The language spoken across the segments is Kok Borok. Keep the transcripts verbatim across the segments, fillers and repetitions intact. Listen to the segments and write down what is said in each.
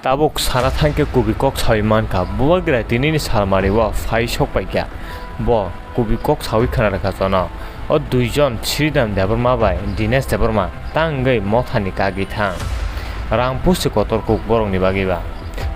Tabuk sana thangkhe kubui kok sawi mankha, bubagra tinini salmari o phai sokpaikha. Bo kubui kok sawi khna rwkha jono. O duijon Sridham Debbarma bai Dinesh Debbarma tangwi mothani kagwi thang. Rang pusi kotor kuk borokni bagwi ba.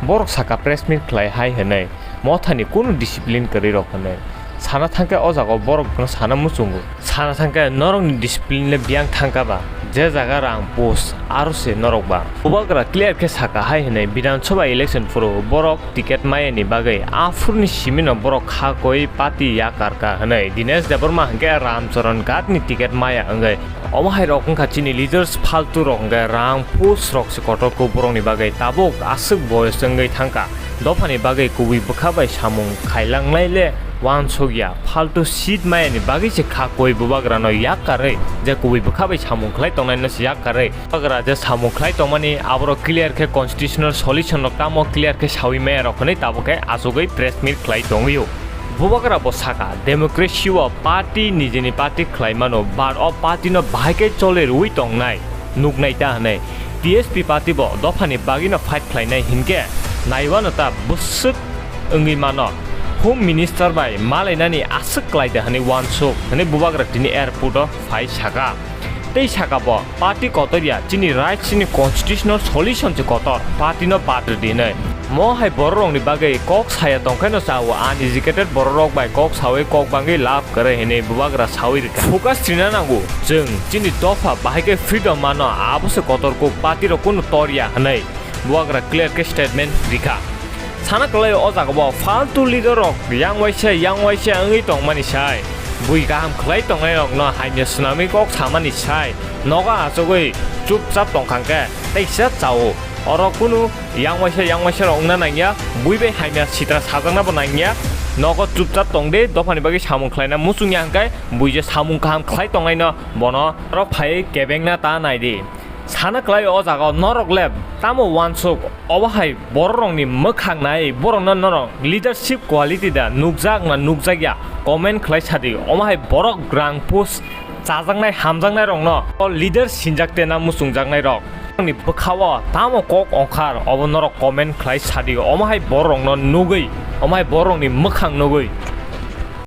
Borok saka press meet khlai hai hwnwi mothani kunu discipline kwrwi rok hwnwi. Sana thangkhe o jaga o borok no sana muchungo. Sana thangkhe norokni discipline le biyang thangkha ba, je jaga rang post aro se norok ba. Bubagra clear khe saka hai hwnwi Bidhan Sabha election phuru borok ticket maya ni bagwi aphurni simi no borok kha koi party yakar kha hwnwi Dinesh Debbarma hwnkhe Ramcharan Ghat ni ticket maya wngwi omo hai rok wngkha chini leaders faltu rok hwnkhe rang post rok se kotor kuk borok ni bagwi tabuk aswk boyos wngwi thangkha. Dophani bagwi kubui bwkha bai samung khailangnai le uansuk ya, faltu seat maya ni bagwi se kha koi bubagra no yak karwi je kubui bwkha bai samung khlai tongnai no se yak karwi. Bubagra je samung khlai tongmani aborok clear khe constitutional solution rok tamo clear khe sawi maya rok hwnwi tabuk khe achugwi press meet khlai tongwi o. Bubagra bo saka democracy o party nijini party khlai mano, but o party no bahai khe chole rwi tongnai. Nuknai ta hwnwi T S P party bo dophani bagwino fight khlainai hinkhe naiwano ta bwswk wngwi mano. Home Minister bai malainani aswk klaida hwnwi uansuk hwnwi bubagra tini airport o phai saka. Tei saka bo party kotor ya, chini right sini constitutional solution se kotor, party no bad rwdi hwnwi. Mo hai borok rokni bagwi kok saya tongkhaino chao uneducated borok rok bai kok sawi kok bangwi lab kwrwi hwnwi bubagra sawi rwkha. Focus rina nango chwng chini dopha bahai khe freedom mano, abo se kotor kuk party rok kunu tor ya hwnwi bubagra clear khe statement rikha. Sana kwlai o jaga bo faltu leader rok yang waisa yang waisa wngwi tongmani sai, bui kaham khlai tongnai rok no haino swnamwi kok samani sai, nogo achugwi chupchap tongkhang khe teisa chao. Oro kunu yang waisa yang waisa rok wngna nangya, bui bai hamya sitra sajakna bo nangya. Nogo chupchap tong de, dophani bagwi samung khlaina muchung ya hwnkhe bui je samung kaham khlai tongnaino bono oro phai kebengna ta nai di. Sana kwlai o jaga o norok le tamo uansuk, obo hai borok rokni mwkhang nai borokno norok leadership quality da nukjak na nukjak ya comment khlai sadi, omo hai borok rang post chajaknai hamjaknai rokno o leader sinjak tena muchungjaknai rok. Nokni bwkhao tamo kok ongkhar obo norok comment khlai sadi, omo hai borok rokno nugwi, omo hai borok rokni mwkhang nugwi